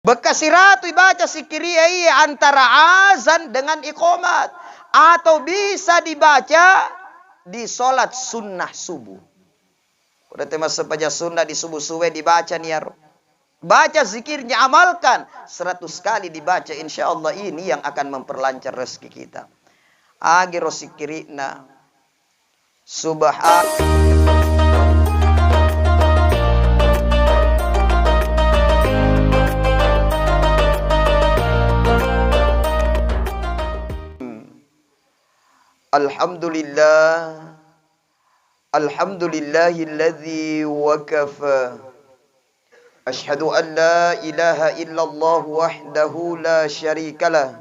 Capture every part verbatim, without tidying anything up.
Bekka siratu ibaca sikkiri'e iye antara azan dengan iqamat, atau bisa dibaca di sholat sunnah subuh. Udah termasuk baca sunnah di subuh-subuh dibaca nih, ya Rob. Baca zikirnya, amalkan. Seratus kali dibaca, insya Allah ini yang akan memperlancar rezeki kita. Agiro sikkiri'na. Subhan- Alhamdulillah. Alhamdulillahilladzi wa kafa. Asyhadu an la ilaha illallah wahdahu la syarika lah.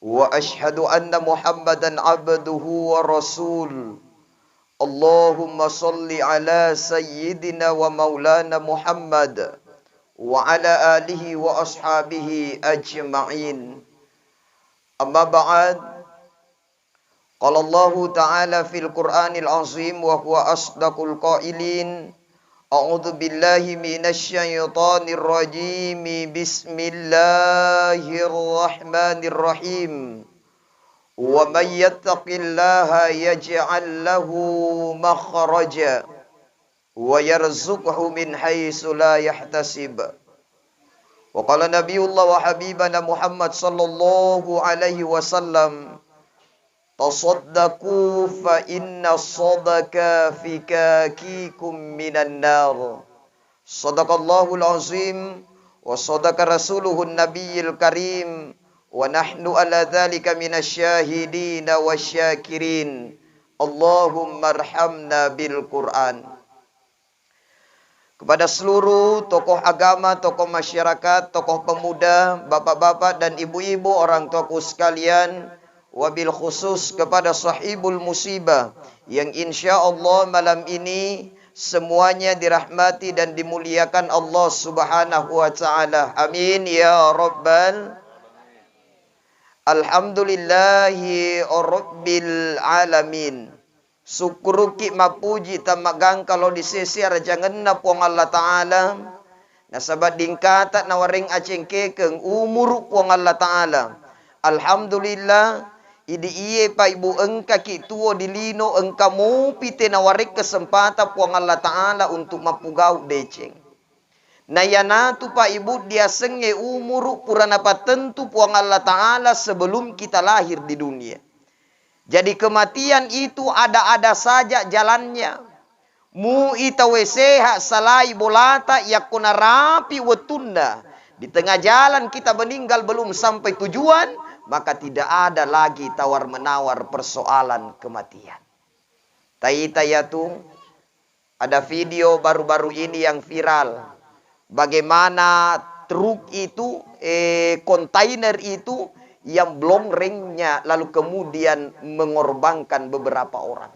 Wa asyhadu anna Muhammadan abduhu wa rasul. Allahumma salli ala sayyidina wa maulana Muhammad wa ala alihi wa ashabihi ajma'in. Amma ba'd. Qala Allahu ta'ala fil Qur'anil azim wa huwa asdaqul qailin. A'udzu billahi minasy syaithanir rajim. Bismillahirrahmanirrahim. Wa may yattaqillaha yaj'al lahu makhraja wa yarzuqhu min haitsu la yahtasib. Wa qala Nabiullah wa habibana Muhammad sallallahu alaihi wasallam, "Tasaddaqu fa inna sadaqa fikakikum minan nar." Sadaqallahul azim wa sadaqa rasuluhun nabiyil karim wa nahnu ala dzalika minasy syahidina wasyakirin. Allahummarhamna bil Qur'an. Kepada seluruh tokoh agama, tokoh masyarakat, tokoh pemuda, bapak-bapak dan ibu-ibu, orang tuaku sekalian, wabil khusus kepada sahibul musibah yang insya Allah malam ini semuanya dirahmati dan dimuliakan Allah Subhanahu wa Ta'ala. Amin ya Rabbal. Alhamdulillahi Rabbil Alamin. Sukkuruki, mappuji, tammagangka lao di sese arajangenna Puang Allah Ta'ala, nasaba dingkata nawareng acengkekeng umuru Puang Allah Ta'ala. Alhamdulillah, idi iye pa ibu engkaki tuo di lino, engka mopi te nawareng kesempatan Puang Allah Ta'ala untuk mappugau deceng. Na iyanatu pa ibu diasengnge umuru pura napattentu Puang Allah Ta'ala sebelum kita lahir di dunia. Jadi kematian itu ada-ada saja jalannya. Mu'i tauwe sehat salai bolata yakko narapi wettunna. Di tengah jalan kita meninggal belum sampai tujuan, maka tidak ada lagi tawar-menawar persoalan kematian. Taita yatu ada video baru-baru ini yang viral. Bagaimana truk itu, eh, kontainer itu yang blong remnya lalu kemudian mengorbankan beberapa orang.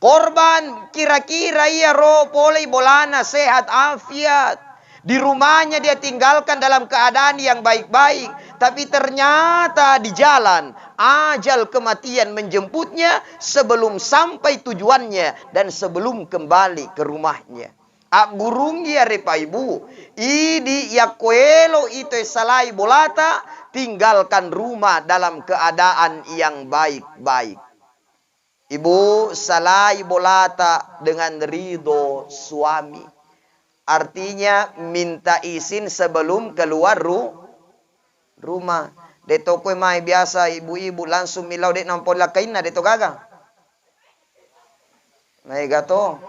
Korban kira-kira iya ro polei bolana sehat afiat. Di rumahnya dia tinggalkan dalam keadaan yang baik-baik, tapi ternyata di jalan ajal kematian menjemputnya sebelum sampai tujuannya dan sebelum kembali ke rumahnya. Aggurung iya repa ibu, idi yakko elo ito salai bolata, tinggalkan rumah dalam keadaan yang baik-baik. Ibu, salai bolata dengan ridho suami. Artinya minta izin sebelum keluar ru-, rumah. De to koe mai biasa ibu-ibu langsung millau de nampo lakkainna de to gaga. Maega to.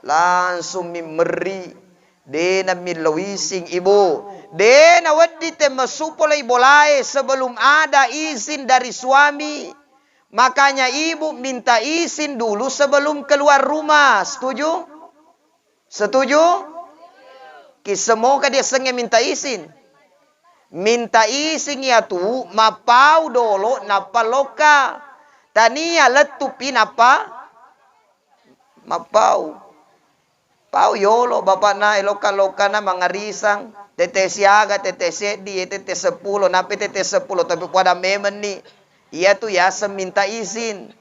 Langsung mi merri. De na millau izin ibu. De na wedding te messu polei bolae sebelum ada izin dari suami. Makanya ibu minta izin dulu sebelum keluar rumah. Setuju? Setuju? Kissemoga diassengnge minta izin. Minta izin iyatu mappau dolo nappa lokka. Tania lettupi nappa mappau. Pau yolo bapakna, eh, lokka-lokkana mangarisang, tette siaga, tette seddi, eh, tette seppulo, nappa tette seppulo, tapi pada memenni. Iyatu yaseng minta izin.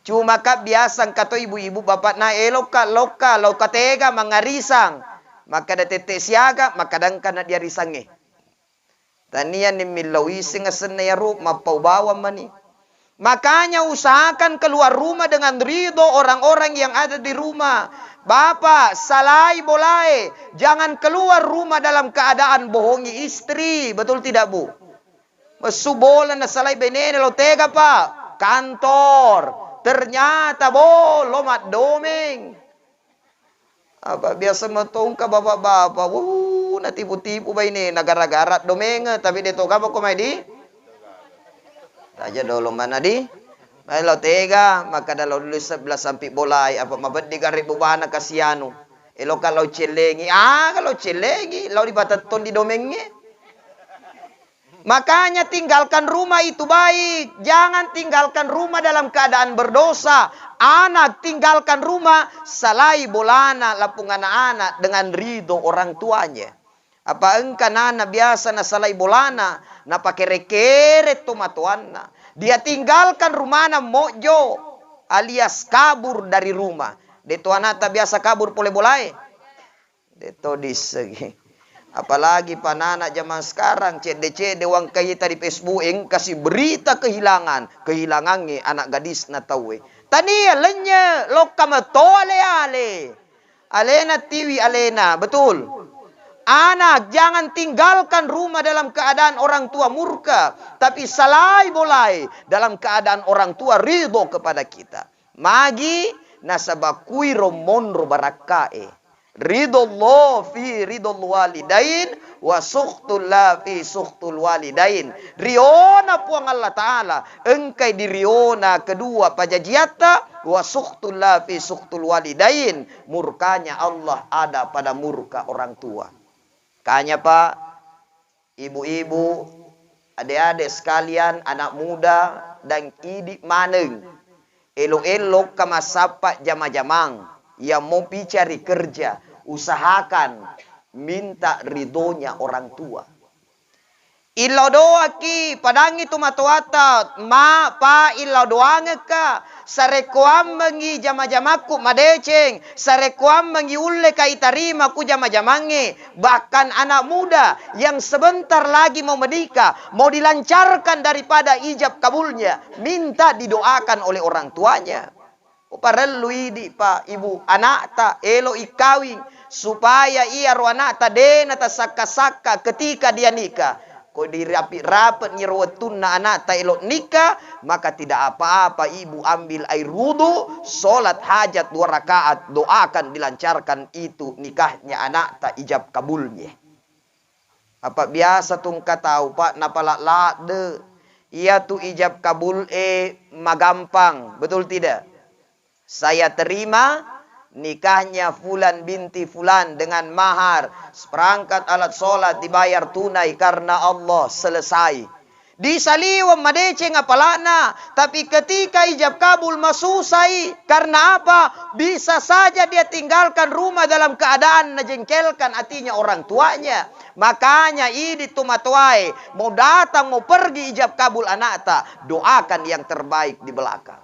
Cuma ka biasa engka to ibu-ibu bapakna, eh, lokka-lokka, lokka tega mangarisang. Makkeda tette siaga, makkeda engka na diarisangnge. Tania ni millau iseng asenna iyaro, mappau bawang mani. Makanya usahakan keluar rumah dengan ridho orang-orang yang ada di rumah. Bapak, salai bolae, jangan keluar rumah dalam keadaan bohongi istri, betul tidak, Bu? Messu bola nasalai benena, lo tega, Pak? Kantor. Ternyata, bo, lo maddomeng. Apa biasa metongka bapak-bapak, wuh, natipu-tipu bainena gara-gara domenge, tapi de toga ko mai di. Taja dolo mana di. Mai lo tega, maka dalau dulu sebelah sampi bolai, apa mabeddi gare bubana kasianu. Elo kalau celengi, ah, kalau celengi, lo dipatettong di domenge. Makanya tinggalkan rumah itu baik. Jangan tinggalkan rumah dalam keadaan berdosa. Anak tinggalkan rumah, salai bolana lapung anak-anak dengan ridho orang tuanya. Apa engka nana biasa nasalai bolana, napakere-kere tomatoanna. Dia tinggalkan rumahna mojo alias kabur dari rumah. De to anakta biasa kabur pole bolae. De to dissengi. Apalagi panana zaman sekarang, cedde-cedde wangkaita di Facebook, engkasi berita kehilangan, kehilangangnge anak gadisna tauwe. Tania lenye, lokka meto ale-ale. Alena tiwi alena, betul. Anak, jangan tinggalkan rumah dalam keadaan orang tua murka, tapi salai bolai dalam keadaan orang tua ridho kepada kita. Magi? Nasaba kuiro monro barakkae. Ridho Allah fi ridho walidain wa sukhtul la fi sukhtul walidain. Riona Puang Allah Ta'ala engkai di riona kedua pajajiatta, wa sukhtul la fi sukhtul walidain, murkanya Allah ada pada murka orang tua. Kanya, Pak, ibu-ibu, ade-ade sekalian, anak muda, dan idi maneng. Elo-elo ka massappa jama-jamang, yang mau pi cari kerja, usahakan minta ridhonya orang tua. Illau doaki, padangi tu matoatta, ma, pa, illau doangekka, sarekkoammengi jama-jamakku madeceng, sarekkoammengi ulle ka itarima ku jama-jamangnge, bahkan anak muda yang sebentar lagi mau menikah, mau dilancarkan daripada ijab kabulnya, minta didoakan oleh orang tuanya. Ko parellu idi, Pak, Ibu, anakta elo ikkawing supaya iyaro anakta de natasakka-sakka ketika dia nikah. Ko dirapi-rapetni ro wettunna anakta elo nikah, maka tidak apa-apa ibu ambil air wudu, sholat hajat dua rakaat, doakan dilancarkan itu nikahnya anakta, ijab kabulnya. Apa biasa tu engka tau, Pak, napala ladde. Iyatu ijab kabul e magampang, betul tidak? Saya terima nikahnya Fulan binti Fulan dengan mahar, seperangkat alat sholat dibayar tunai karena Allah, selesai. Disaliweng madeceng apalana, tapi ketika ijab kabul masusai. Karena apa? Bisa saja dia tinggalkan rumah dalam keadaan najengkelkan hatinya orang tuanya. Makanya idi tu matoae, mau datang mau pergi ijab kabul anakta, doakan yang terbaik di belakang.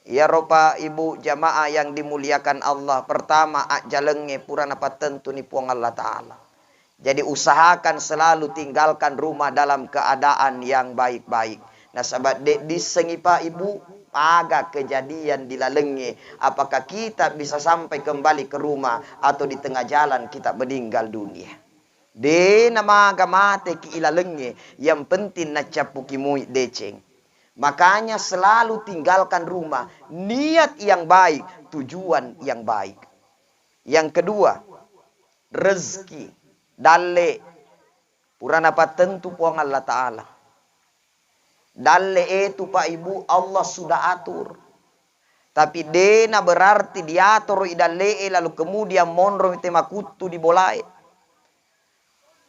Iyaro, Pak, Ibu, jamaah yang dimuliakan Allah, pertama, ajjalengnge pura napattentuni Puang Allah Ta'ala. Jadi, usahakan selalu tinggalkan rumah dalam keadaan yang baik-baik. Nasaba de dissengi, Pak, Ibu, aga kejadian di lalengnge. Apakah kita bisa sampai kembali ke rumah atau di tengah jalan kita meninggal dunia? De namaga mateki ilalengnge, yang penting naccappuki mui deceng. Makanya selalu tinggalkan rumah, niat yang baik, tujuan yang baik. Yang kedua, rezeki, dalle, pura napattentu Puang Allah Ta'ala. Dalle e tu, Pak, Ibu, Allah sudah atur. Tapi dena berarti diatoro i dalle e lalu kemudian monro te makuttu di bolae.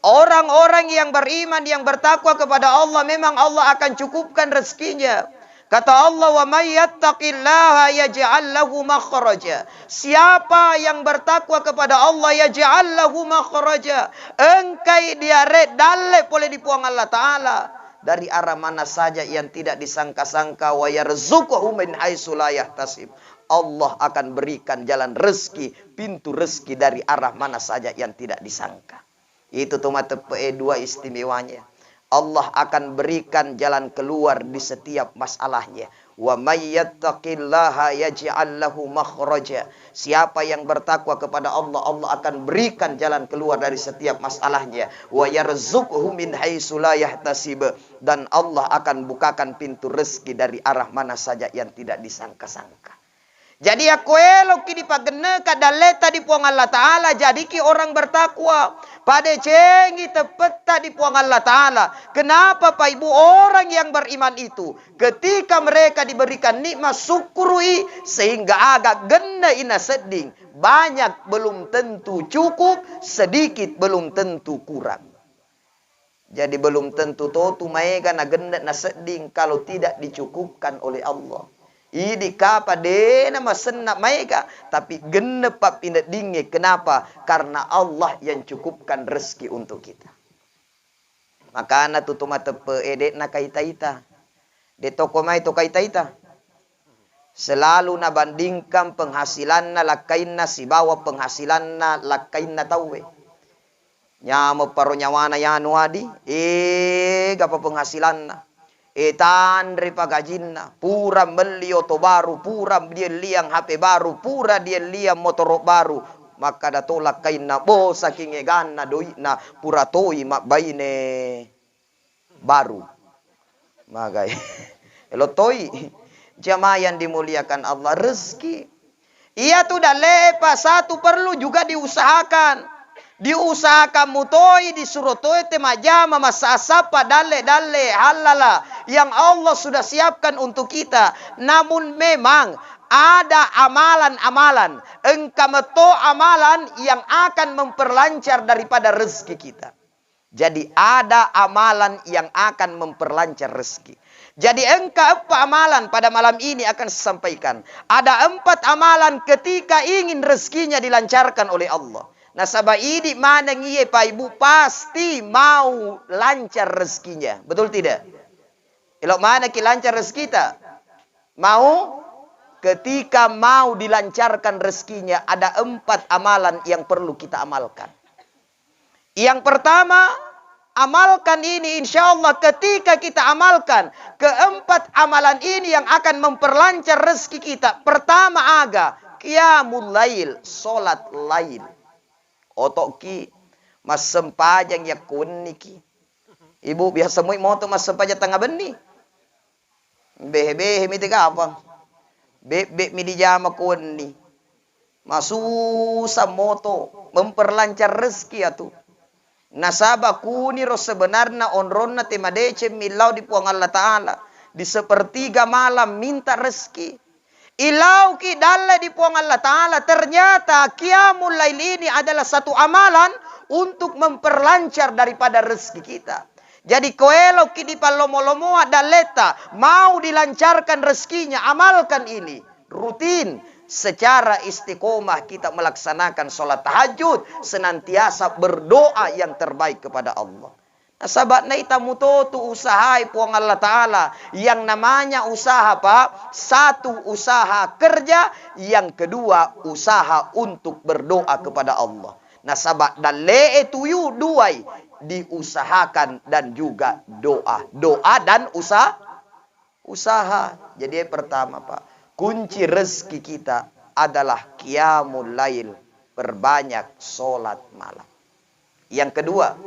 Orang-orang yang beriman, yang bertakwa kepada Allah, memang Allah akan cukupkan rezekinya. Kata Allah, "Wa may yattaqillaha yaj'al lahu makhraja." Siapa yang bertakwa kepada Allah, yaj'al lahu makhraja. Engkai diare dalle pole di Puang Allah Ta'ala. Dari arah mana saja yang tidak disangka-sangka, wa yarzuqhu min haitsu la yahtasib. Allah akan berikan jalan rezeki, pintu rezeki dari arah mana saja yang tidak disangka. Itu tu mateppe'e dua istimewanya. Allah akan berikan jalan keluar di setiap masalahnya. "Wa may yattaqillaha yaj'al lahu makhraja." Siapa yang bertakwa kepada Allah, Allah akan berikan jalan keluar dari setiap masalahnya. "Wa yarzuqhu min haitsu la yahtasib." Dan Allah akan bukakan pintu rezeki dari arah mana saja yang tidak disangka-sangka. Jadi, yakko eloki dipagenneka dalleta di Puang Allah Ta'ala, jadiki orang bertakwa. Padecengi teppetta di Puang Allah Ta'ala. Kenapa, Pak Ibu, orang yang beriman itu, ketika mereka diberikan nikmat, syukuri, sehingga aga genne ina sedding. Banyak belum tentu cukup, sedikit belum tentu kurang. Jadi, belum tentu totu maega nagenne nasedding kalau tidak dicukupkan oleh Allah. Idi kapa dena masenna maega, tapi genne pappineddingnge. Kenapa? Karena Allah yang cukupkan rezeki untuk kita. Makana tu tomateppe e de'na kaita-ita. De tokko mai to kaita-ita. Selalu nabandingkan penghasilanna lakkainna sibawa penghasilanna lakkainna tauwe. Nyameng paro nyawana yanu adi, egapa penghasilanna. E, tanre pagajinna, pura melli oto baru, pura dielliang H P baru, pura dielliang motoro baru. Makkada to lakkainna, bo, saking eganna doi'na, pura toi mabbaine baru. Magai. Elo toi. Jamaah yang dimuliakan Allah, rezeki. Iya tu dalle'e, Pak, satu perlu juga diusahakan. Diusahakan mutoi, disuro toi te majama, massappa dalle-dalle halala yang Allah sudah siapkan untuk kita. Namun memang ada amalan-amalan, engka meto amalan yang akan memperlancar daripada rezeki kita. Jadi, ada amalan yang akan memperlancar rezeki. Jadi, engka eppa amalan pada malam ini akan saya sampaikan. Ada empat amalan ketika ingin rezekinya dilancarkan oleh Allah. Nasaba idi maneng iye, Pak Ibu, pasti mau lancar rezekinya. Betul tidak? Elo manekki lancar rezekita? Mau? Ketika mau dilancarkan rezekinya, ada empat amalan yang perlu kita amalkan. Yang pertama, amalkan ini, insya Allah ketika kita amalkan keempat amalan ini yang akan memperlancar rezeki kita. Pertama aga, qiyamul lail, sholat lail. Otoki massempajang yakko wenniki. Ibu, biasa moi moto massempajang tengah benni. Behe-behe mi tegapang. Bebbe mi dijama ko wenni. Masusa moto memperlancar rezeki atu. Nasaba kuniro sebenarna onronna te madeceng millau di Puang Allah Ta'ala. Di sepertiga malam minta rezeki. Ilauki dalle di Puang Allah Ta'ala, ternyata qiyamul lail ini adalah satu amalan untuk memperlancar daripada rezeki kita. Jadi, ko eloki dipallomo-lomoa dalleta, mau dilancarkan rezekinya, amalkan ini. Rutin, secara istiqomah kita melaksanakan sholat tahajud, senantiasa berdoa yang terbaik kepada Allah. Nasaba naita mutotu usahai Puang Allah Ta'ala. Yang namanya usaha, Pak, satu usaha kerja, yang kedua usaha untuk berdoa kepada Allah. Nasaba dalle'e tuyu duai, diusahakan dan juga doa. Doa dan usaha. Usaha. Jadi, yang pertama, Pak, kunci rezeki kita adalah qiyamul lail, perbanyak sholat malam. Yang kedua,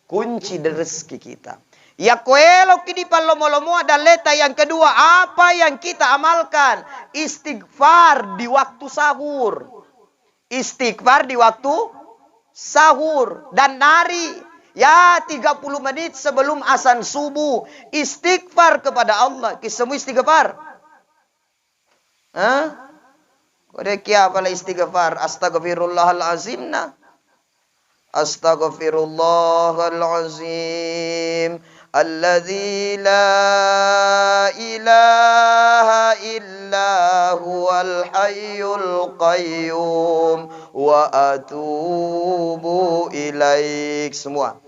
kunci rezeki kita. Yakko eloki dipallomo-lomoa dalleta, yang kedua, apa yang kita amalkan? Istighfar di waktu sahur. Istighfar di waktu sahur dan nari. Ya, tiga puluh menit sebelum azan subuh, istighfar kepada Allah. Kissemu istighfar? Hah? Kode kia pala istighfar? Astaghfirullahalazim na. Astaghfirullahalazim. Alladzi la ilaha illa huwal hayyul qayyum wa atubu ilaik. Semua.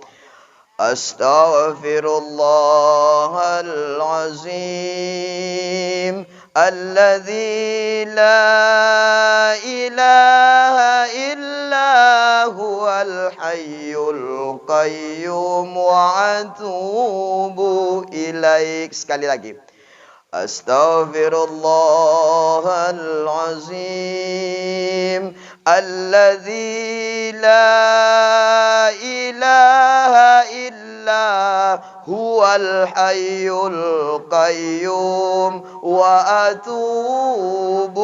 Astaghfirullahalazim. الذي لا إله إلا هو الحي القيوم وأتوب إليه. Sekali lagi. أستغفر الله العظيم الذي لا إله إلا هو الحي القيوم وأتوب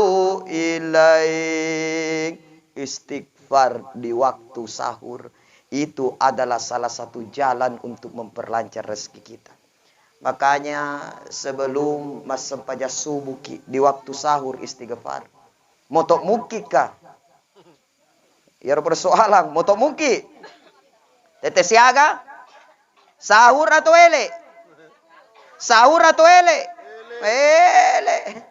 إليه. Istighfar di waktu sahur itu adalah salah satu jalan untuk memperlancar rezeki kita. Makanya sebelum massempajang subuh ki, di waktu sahur istighfar. Moto' mukki ka? Iyaro persoalan, moto' mukki? Tette siaga? Sahur atau ele'? Sahur atau ele'? Ele'.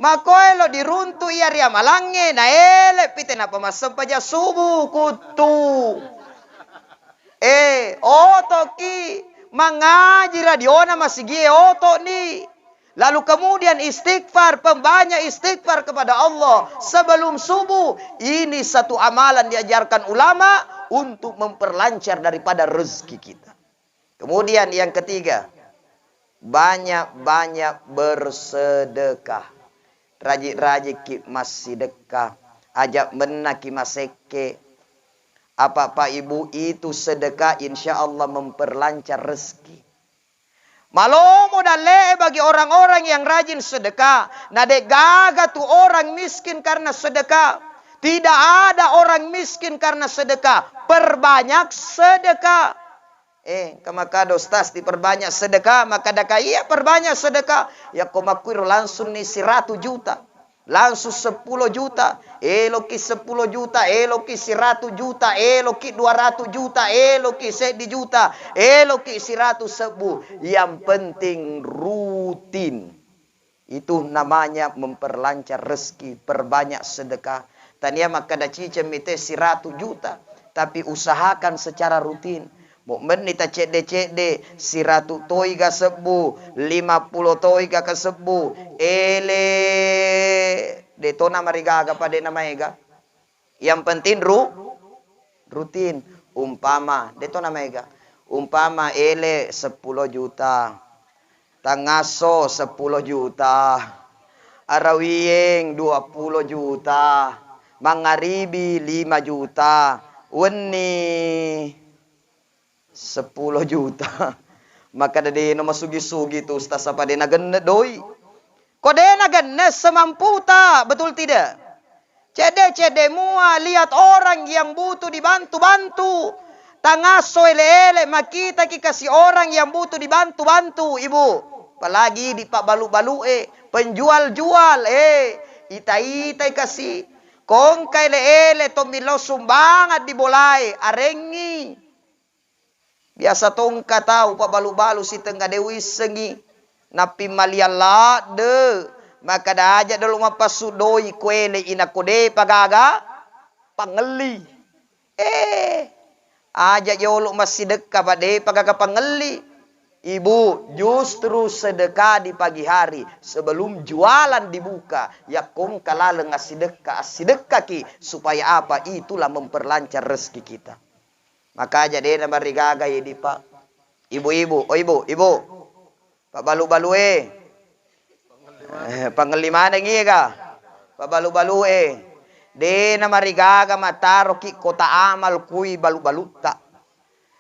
Mako elo' diruntu' iya ri amalangnge, na ele' pi te nappa massempajang subuh, kuttu. Eh, oto'ki, mangaji radiona masigie oto'ni. Lalu kemudian istighfar, pembanyak istighfar kepada Allah sebelum subuh. Ini satu amalan diajarkan ulama untuk memperlancar daripada rezeki kita. Kemudian yang ketiga, banyak-banyak bersedekah. Rajik-rajikki massidekka. Aja' mennaki masekke. Apa-apa ibu itu sedekah, insya Allah memperlancar rezeki. Malomo dalle'e bagi orang-orang yang rajin sedekah. Na de' gaga tu orang miskin karena sedekah. Tidak ada orang miskin karena sedekah. Perbanyak sedekah. Eh, engka makkada ustaz, diperbanyak sedekah, makkadaka iya perbanyak sedekah. Yakko makkuiro langsung ni siratu juta. Langsung seppulo juta, eloki seppulo juta, eloki siratu juta, eloki dua ratu juta, eloki seddi juta, eloki siratu sebbu. Yang penting rutin. Itu namanya memperlancar rezeki, perbanyak sedekah. Tania makkada ciceng mite siratu juta, tapi usahakan secara rutin. Mu'menni tacedde-cedde, siratu toi ga sebbu, lima pulo toi ga kasebbu, ele, de tona marigaga pa de namaega. Yang penting ru-, rutin. Umpama, de tona maega. Umpama ele seppulo juta, tangasso seppulo juta, arawiyeng dua pulo juta, mangaribi lima juta, wenni seppulo juta. Makkada deno masugi-sugi tu ustaz, apa de nagenne doi. Ko de nagenne semamputa, betul tidak? Cedde-cedde mua lihat orang yang butuh dibantu-bantu. Tangasso ele-ele makitaki kasi orang yang butuh dibantu-bantu, Ibu. Apalagi di pabbalu-balu e, penjual-jual e, ita-itai kasi. Kongka ele-ele tommi lao sumbangan di bolae, arengngi. Biasa tongka tau pabbalu-balu sitengnga de uissengngi. Nappi maliang ladde, makkada aja dolo mappassu doi ko ele inakko depa gaga pangelli. Eh, aja jolo massidekka pa depa gaga pangelli. Ibu, justru sedekah di pagi hari sebelum jualan dibuka. Yakkongka laleng assidekka, assidekkaki supaya apa? Itulah memperlancar rezeki kita. Makaja de namarigaga idi, Pak. Ibu-ibu, oh ibu, ibu. Pabbalu-balu e. Eh, pangelli maneng iye ga. Pabbalu-balu e. De namarigaga mataroki kota amal kui balu-balutta.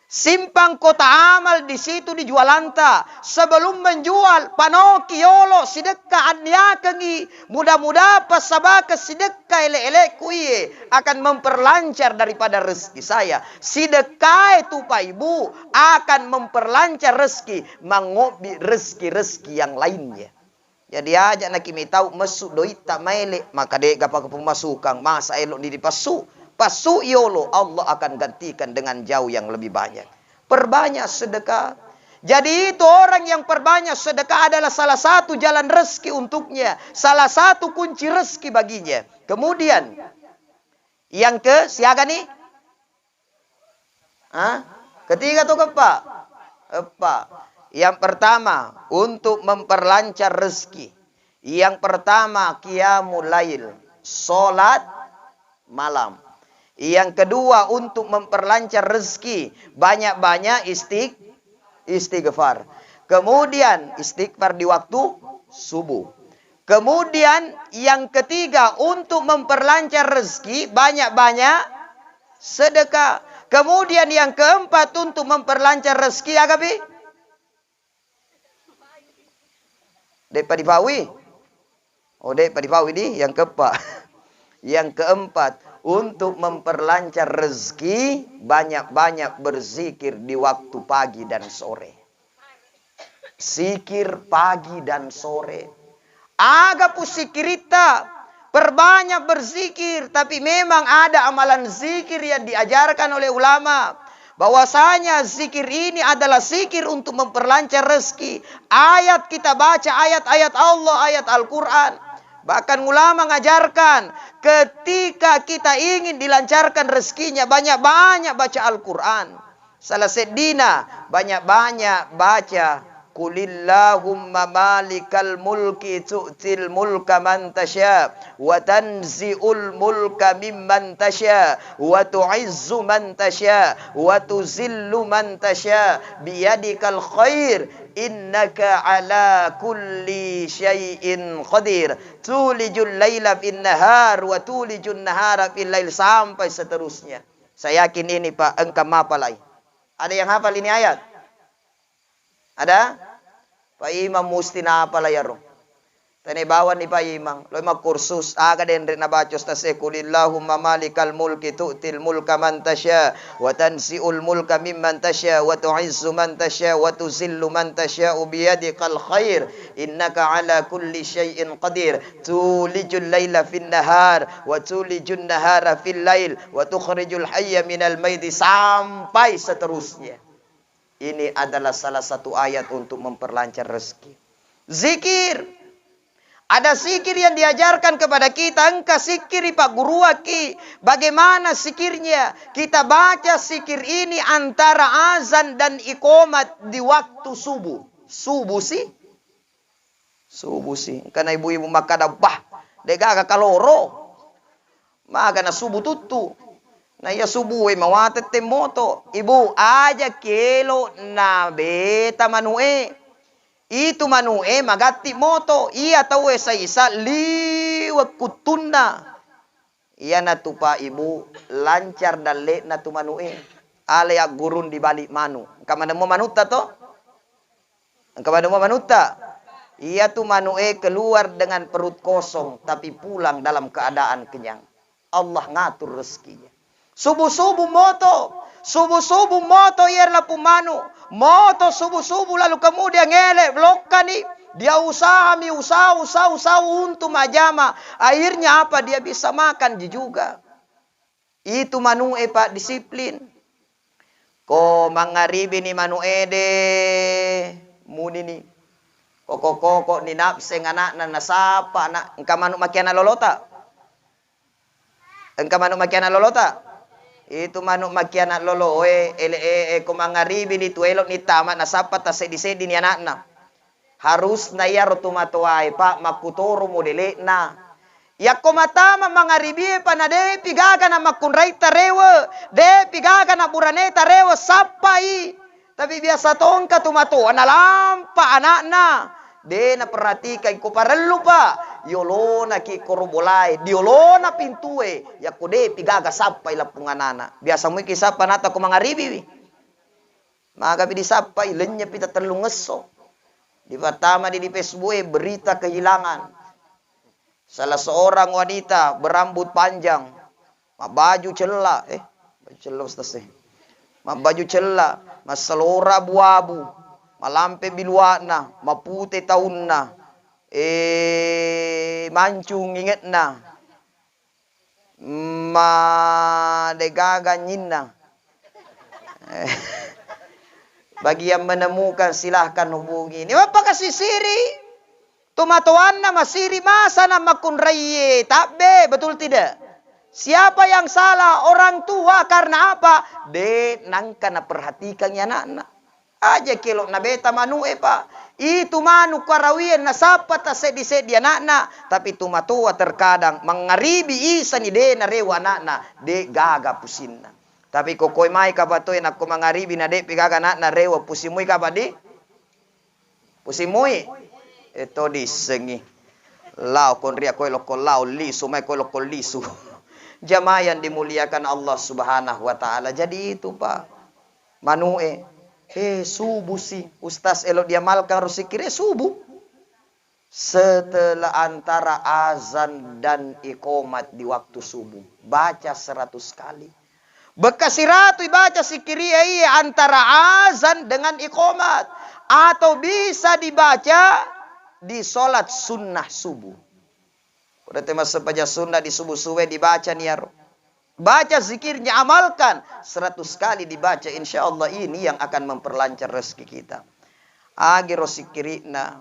Simpang kota amal di situ di jualanta. Sebelum menjual, panoki yolo sidekka anniakengi. Mudah-mudahan passabakeng sidekka ele-eleku iye akan memperlancar daripada rezeki saya. Sidekkae tu Pak Ibu akan memperlancar rezeki, mangobbi rezeki-rezeki yang lainnya. Jadi aja naki mitau messu doitta maele, maka dega paka pemasukang, masa elo ni dipassu. Passu yolo, Allah akan gantikan dengan jauh yang lebih banyak. Perbanyak sedekah. Jadi itu orang yang perbanyak sedekah adalah salah satu jalan rezeki untuknya, salah satu kunci rezeki baginya. Kemudian yang ke siaga nih? Hah? Ketiga atau keempat? Empat. Yang pertama, untuk memperlancar rezeki. Yang pertama, qiyamul lail, salat malam. Yang kedua, untuk memperlancar rezeki, banyak-banyak istig-, istighfar. Kemudian, istighfar di waktu subuh. Kemudian, yang ketiga, untuk memperlancar rezeki, banyak-banyak sedekah. Kemudian, yang keempat, untuk memperlancar rezeki, aga pi? De'pa dipaui? Oh, de'pa dipaui di yang keempat. Yang keempat, untuk memperlancar rezeki, banyak-banyak berzikir di waktu pagi dan sore. Zikir pagi dan sore. Aga pu sikiritta, perbanyak berzikir, tapi memang ada amalan zikir yang diajarkan oleh ulama, bahwasanya zikir ini adalah zikir untuk memperlancar rezeki. Ayat kita baca, ayat-ayat Allah, ayat Al-Quran. Bahkan ulama ngajarkan, ketika kita ingin dilancarkan rezekinya, banyak-banyak baca Al-Quran. Salah seddina, banyak-banyak baca, "Qulillahumma malikal mulki tu'til mulka man tasya, wa tanzi'ul mulka mimman tasya, wa tu'izzu man tasya, wa tuzillu man tasya, biyadikal khair, innaka ala kulli syai'in qadir. Tulijul laila fin nahar, wa tulijun nahara fil lail," sampai seterusnya. Saya yakin ini, Pak, engka mapalai. Ada yang hafal ini ayat? Ada? Pak Imam musti napala iyaro. Tane bawanni Pak Imam, loi makkursus, aga denre nabaca ustaz e, "Qulillahumma malikal mulki tu'til mulka man tasya, wa tanzi'ul mulka mimman tasya, wa tu'izzu man tasya, wa tuzillu man tasya, biyadikal khair, innaka ala kulli syai'in qadir, tulijul laila fin nahar, wa tulijun nahara fil lail, wa tukhrijul hayya minal maiti," sampai seterusnya. Ini adalah salah satu ayat untuk memperlancar rezeki. Zikir. Ada zikir yang diajarkan kepada kita, engka zikir ipagguruaki. Bagaimana zikirnya? Kita baca zikir ini antara azan dan iqamat di waktu subuh. Subuh sih. Subuh sih. Engkana ibu-ibu makkada, "Bah, de'gaga kaloro." Magana subuh tuttu. Na iya subuh e mawatette moto. Ibu, aja kielo na beta manu e. Itu manu e magatti moto. Iya tau e saisa liwe kuttunna. Iyanatu Pak Ibu, lancar dalle'na tu manu e. Ale aggurung di balik manu. Engka maneng mua manutta to? Engka maneng mua manutta? Iyatu manu e keluar dengan perut kosong, tapi pulang dalam keadaan kenyang. Allah ngatur rezekinya. Subuh-subuh moto, subuh-subuh moto iya lapung manu. Moto subuh-subuh lalu kemudian ngele lokkani. Dia usaha mi usaha, usaha, usaha untuk majama. Akhirnya apa? Dia bisa makan juga. Itu manu e, Pak, disiplin. Ko mangaribi ni manu e de munini. Koko-koko ni napseng anakna nasapa anak. Engka manu makiana lolota? Engka manu makiana lolota? Itu manu makiana lolo e, ele e, e, ko mangaribi ni tu elo ni tama nasapa tasseddi-seddi ni anakna. Harusna iyaro tomatoae, Pak, makkutoro modele'na. Yakko matama mangaribie, Pak, na de'pi gaga na makkunrai tarewe, de'pi gaga na burane tarewe, sappai. Tapi biasa tongka tomatoa nalampa anakna. De naperhatikan ko parellu, Pak. Yolona ki koro bolae, diolona pintue. Yakko de'pi gaga sappai lappung anana. Biasa muiki sappa nata ko mangaribiwi. Magapi disappai, lennyepi tatellungesso. Dipattama di, di Facebook e, berita kehilangan. Salah seorang wanita berambut panjang, mabbaju cella, eh, baju cella, Ustaz, eh. Mabbaju cella, massalora abu-abu, malampe biluana, mapute taunna, eh, mancung ingetna. Ma degaga nyinna. Bagi yang menemukan, silahkan hubungi. Ini apa kasih siri? Tomatoanna masiri, masa na makkunraie tabbe, betul tidak? Siapa yang salah? Orang tua. Karena apa? De nangka naperhatikan anakna. Aja kelo nabeta manu'e, Pak. Itu manu' ko arawie nasappa tasseddi-seddi ana'na, tapi tu matoa terkadang mangaribi isani de' narewa ana'na, de' gaga pusinna. Tapi ko koe mai kapang toe nakko mangaribi na de'pi gaga ana'na rewa, pusimui kapang di? Pusimui? E to diissengi. Lao konria koe lokko lao lisu, mai koe lokko lisu. Jamaah yang dimuliakan Allah Subhanahu wa Ta'ala. Jadi itu, Pak. Manu'e, eh, subuh sih. Ustaz, elo diamalkan ro sikkiri, eh, subuh. Setelah antara azan dan iqamat di waktu subuh, baca seratus kali. Bekka siratu ibaca sikkiri iya antara azan dengan iqamat, atau bisa dibaca di sholat sunnah subuh. Udah tema sepaja sunnah di subuh-subuh dibaca ni iyaro. Baca zikirnya, amalkan. Seratus kali dibaca, insya Allah ini yang akan memperlancar rezeki kita. Agi ro sikkiri'na.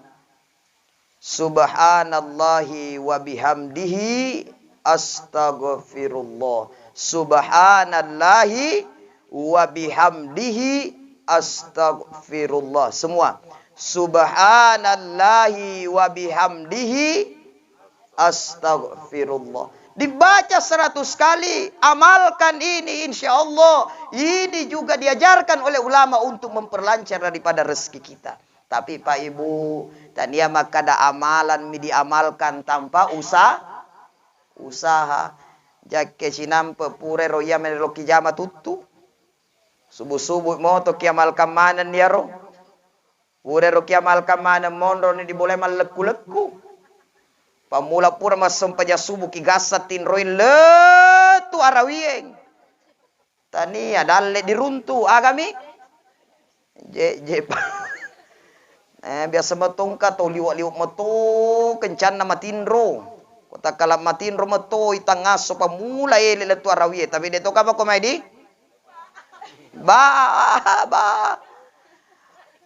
Subhanallahi wa bihamdihi, astaghfirullah. Subhanallahi wa bihamdihi, astaghfirullah. Semua. Subhanallahi wa bihamdihi, astaghfirullah. Dibaca seratus kali, amalkan ini, insya Allah. Ini juga diajarkan oleh ulama untuk memperlancar daripada rezeki kita. Tapi Pak Ibu, tania makkada amalan mi diamalkan tanpa usa-, usaha. Jakke cinampe pura ro iya menelokki jama tuttu. Subuh-subuh moto kiamalkan maneng iyaro. Pura ro kiamalkan maneng monro ni dibolai mallekku-lekku. Pammula pura massempajang subuh ki gassa tinroi lettu arawieng. Tania dalle diruntu, agami? Je, je, pa. Eh, biasa metongka to liwa-liwa meto kencanna matinro. Ko takkala matinro meto itangasso pammula ele lettu arawie, tapi de to kapa ko mai di? Ba, ba.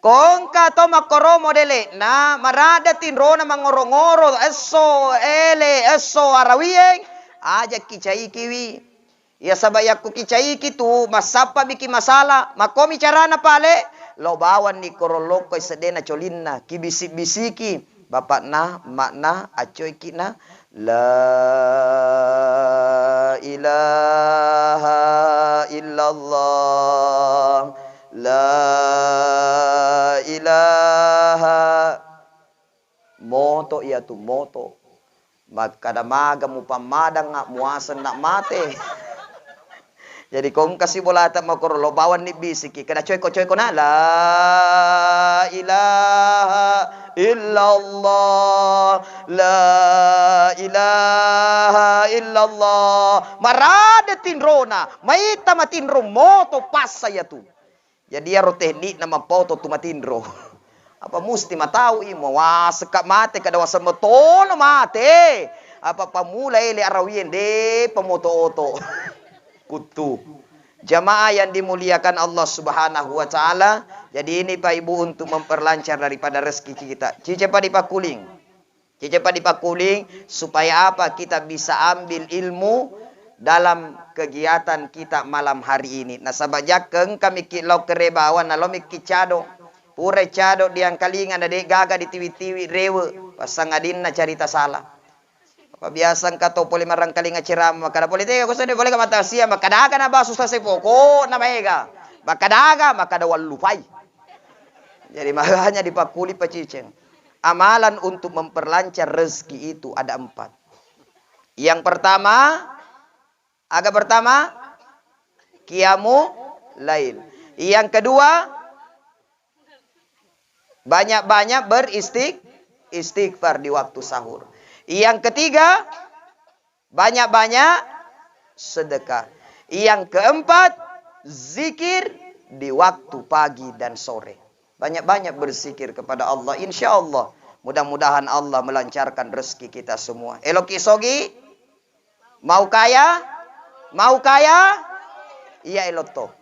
Kongka to makkoro modele'na, marada tinrona mangoro-ngoro esso ele, esso arawieng, aja kicaikiwi. Iya saba yakku kicaiki tu, massappa biki masalah. Makkomi carana pale, lo bawanni koro lokko seddena colinna, kibisi-bisiki. Bapakna, emakna, accoiki na, la ilaha illallah, la ilaha. Moto iyatu, moto. Makkada maga mupammadangnga, muasenna mate. Jadi kongkasi bolata makoro lo bawanni bisiki. Kada coeko-coeko na, la ilaha illallah, la ilaha illallah. Marada tinrona, maita matinro moto passa iyatu. Jadi iyaro teknikna mappoto tu matinro. Apa musti matau i, mawaseka mate, kada waseng matono mate. Apa pammula ele arawieng, de pamoto-oto. Kuttu. Jamaah yang dimuliakan Allah Subhanahu wa Ta'ala, jadi ini Pak Ibu untuk memperlancar daripada rezeki kita. Cicepa dipakkuling. Cicepa dipakkuling, supaya apa kita bisa ambil ilmu dalam kegiatan kita malam hari ini. Nasaba jakka engka miki lao kere bawang, nalo miki cado. Pura cado diangkalinga na de gaga ditiwi-tiwi rewe, passangadinna carita salah. Apa biasa engka to pole marangkalinga ceramah, makkada pole tega ko sende pole ka matasia, makkada aga na basu sase pokokna maega. Makkada aga, makkada wallupai. Jadi makanya dipakkuli paciceng. Amalan untuk memperlancar rezeki itu ada empat. Yang pertama, aga pertama? Qiyamu lail. Yang kedua, banyak-banyak beristik-, istighfar di waktu sahur. Yang ketiga, banyak-banyak sedekah. Yang keempat, zikir di waktu pagi dan sore. Banyak-banyak berzikir kepada Allah. Insya Allah, mudah-mudahan Allah melancarkan rezeki kita semua. Eloki sogi, mau kaya, mau kaya, iya elotto.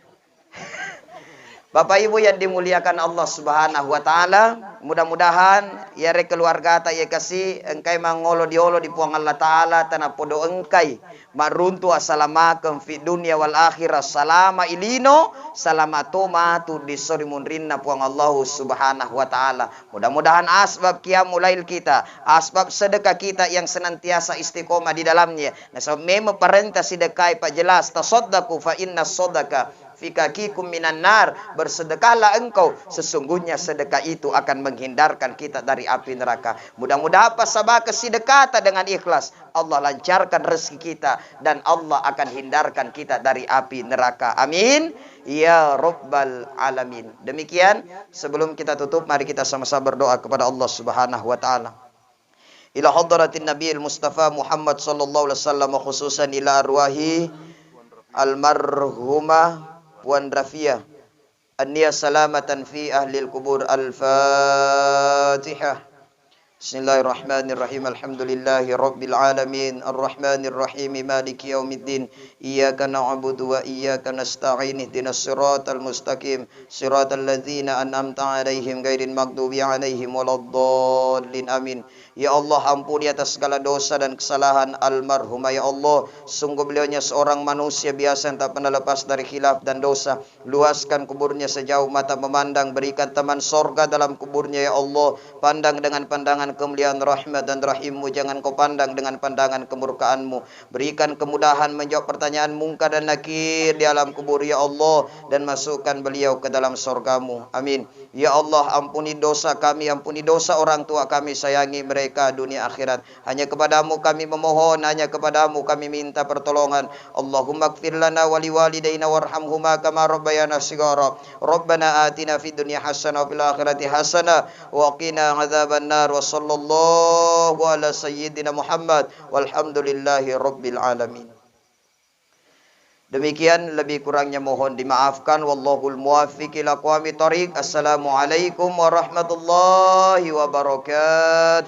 Bapak Ibu yang dimuliakan Allah Subhanahu wa Ta'ala, mudah-mudahan iyare keluargata iya kasi engkai mangolo diolo di Puang Allah Ta'ala, tanapodo engkai maruntu asalamakeng fi dunia wal akhirah, salama ilino, salama to matu di sori munrinna Puang Allah Subhanahu wa Ta'ala. Mudah-mudahan asbab qiyamul lail kita, asbab sedekah kita yang senantiasa istiqomah di dalamnya. Nasaba memang parenta sidekai, Pak, jelas, tasaddaku fa inna sadaka fikakikum minan nar, bersedekahlah engkau, sesungguhnya sedekah itu akan menghindarkan kita dari api neraka. Mudah-mudahan passabakeng sidekata dengan ikhlas, Allah lancarkan rezeki kita dan Allah akan hindarkan kita dari api neraka. Amin ya rabbal alamin. Demikian, sebelum kita tutup, mari kita sama-sama berdoa kepada Allah Subhanahu wa Ta'ala. Ila hadratin Nabiil Mustafa Muhammad sallallahu alaihi wasallam, khususan ila arwahi almarhumah Puan Rafia, anniya salamatan fi ahlil kubur. Al-Fatihah. Bismillahirrahmanirrahim. Alhamdulillahi rabbil alamin. Arrahmanirrahim. Maliki yaumiddin. Iyyaka na'budu wa iyyaka nasta'in. Ihdinas siratal mustaqim. Siratal ladzina an'amta 'alaihim ghairil maghdubi 'alaihim waladdallin. Amin. Ya Allah, ampuni atas segala dosa dan kesalahan almarhumah, ya Allah. Sungguh beliaunya seorang manusia biasa yang tak pernah lepas dari khilaf dan dosa. Luaskan kuburnya sejauh mata memandang. Berikan taman sorga dalam kuburnya, ya Allah. Pandang dengan pandangan kemuliaan rahmat dan rahimmu. Jangan kau pandang dengan pandangan kemurkaanmu. Berikan kemudahan menjawab pertanyaan Mungkar dan Nakir di alam kubur, ya Allah, dan masukkan beliau ke dalam sorgamu. Amin. Ya Allah, ampuni dosa kami, ampuni dosa orang tua kami, sayangi mereka dunia akhirat. Hanya kepadamu kami memohon, hanya kepadamu kami minta pertolongan. Allahumma gfir lana wa liwalidaina warhamhuma kama rabbayana sigara. Rabbana atina fid dunya hasanah wa fil akhirati hasanah wa qina adzabannar. Wa sallallahu ala sayyidina Muhammad walhamdulillahi rabbil alamin. Demikian, lebih kurangnya mohon dimaafkan. Wallahul muwaffiq ila aqwamit thariq. Assalamualaikum warahmatullahi wabarakatuh.